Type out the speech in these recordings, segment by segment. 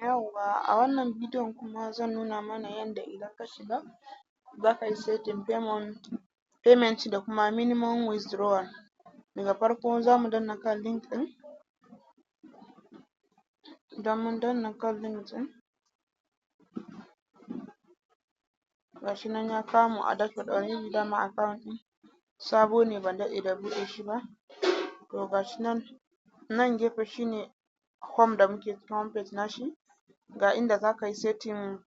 Yawwa, a wannan bidiyon kuma zan nuna mana yanda idan ka shiga za ka yi setting payment da kuma minimum withdrawal. Daga farko za mu danna kan link ɗin. Idan mun danna kan link ɗin, ga shi nan ya kawo mu a dashboard. Already dama account ɗin sabo ne, ban daɗe da buɗe shi ba. To, ga shi nan, nan gefe shine home da muke home page nashi. Ga inda za ka yi setting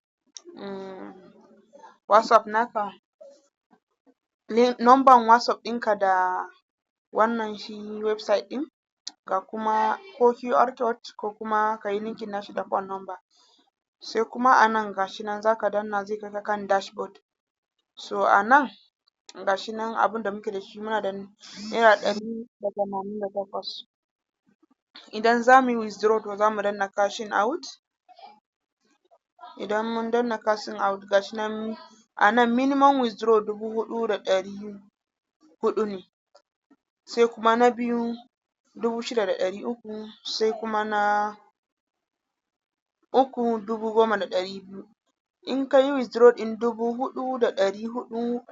WhatsApp naka, number WhatsApp ɗinka da wannan shi website ɗin, ga kuma ko QR code ko kuma ka yi linking nashi da phone number. Sai kuma a nan, ga shi nan, za ka danna zai kai ka kan dashboard. So a nan, ga shi nan, abin da muke da shi, muna da ₦188. Idan za mu yi withdraw, to za mu danna cashing out. Idan mun danna cashing out, ga shi nan a nan, minimum withdraw 4,400 ne, sai kuma na biyu 6,300, sai kuma na uku 10,200. In ka yi withdraw ɗin 4,400,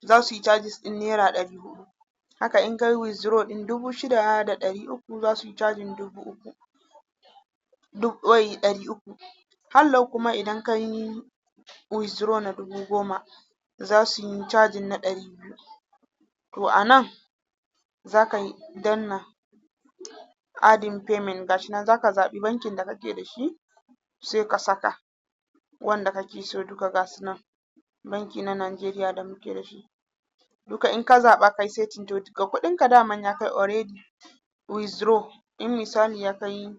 za su yi charges ɗin ₦400. Haka in ka yi withdraw ɗin 6,300, za su yi charging 3,000, wai 300. Hallau kuma idan ka yi withdraw na 10,000, za su yi charging na 200. To, a nan za ka danna adding payment. Ga shi nan, za ka zaɓi bankin da kake da shi, sai ka saka wanda kake so duka. Ga su nan, banki na Najeriya da muke da shi duka. In ka zaɓa ka yi setting, to ga kuɗinka daman ya kai already withdraw. In misali ya kai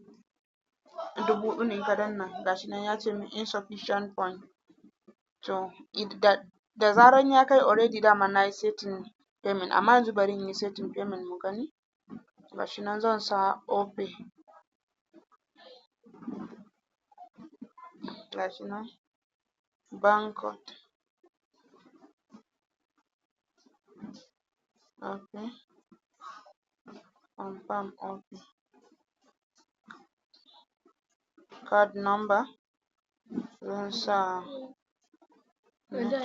4,000 ne, ka danna, ga shi nan ya ce min insufficient fund. To, da zaran ya kai, already dama na yi setting payment. Amma yanzu bari in yi setting payment mu gani. Ga shi nan, zan sa Opay. Ga shi nan, bank code, okay, confirm Opay. Card number zan sa, ga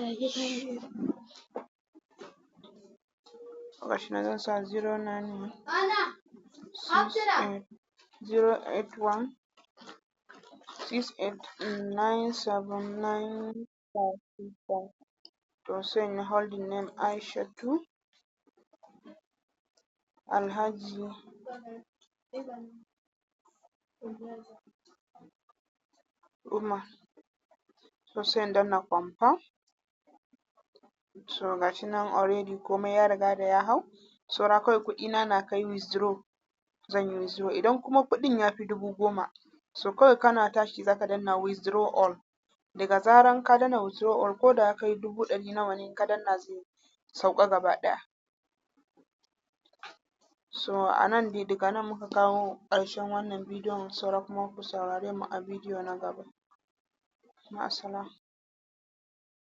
shi nan, zan sa 091 68 081 6897 9565. To, sai in yi holding name, Aishatu Alhaji Umar. So sai in danna confirm. So ga shi nan, already komai ya riga da ya hau. Saura kawai kuɗina na kai withdraw, zan yi withdraw. Idan kuma kuɗin ya fi 10,000, so kawai kana tashi za ka danna withdraw all. Daga zaran ka danna withdraw all, ko da ya kai dubu ɗari nawa ne, in ka danna zai sauka gaba ɗaya. So a nan dai, daga nan muka kawo ƙarshen wannan bidiyon. Saura kuma ku saurare mu a bidiyo na gaba. Ma'assalam.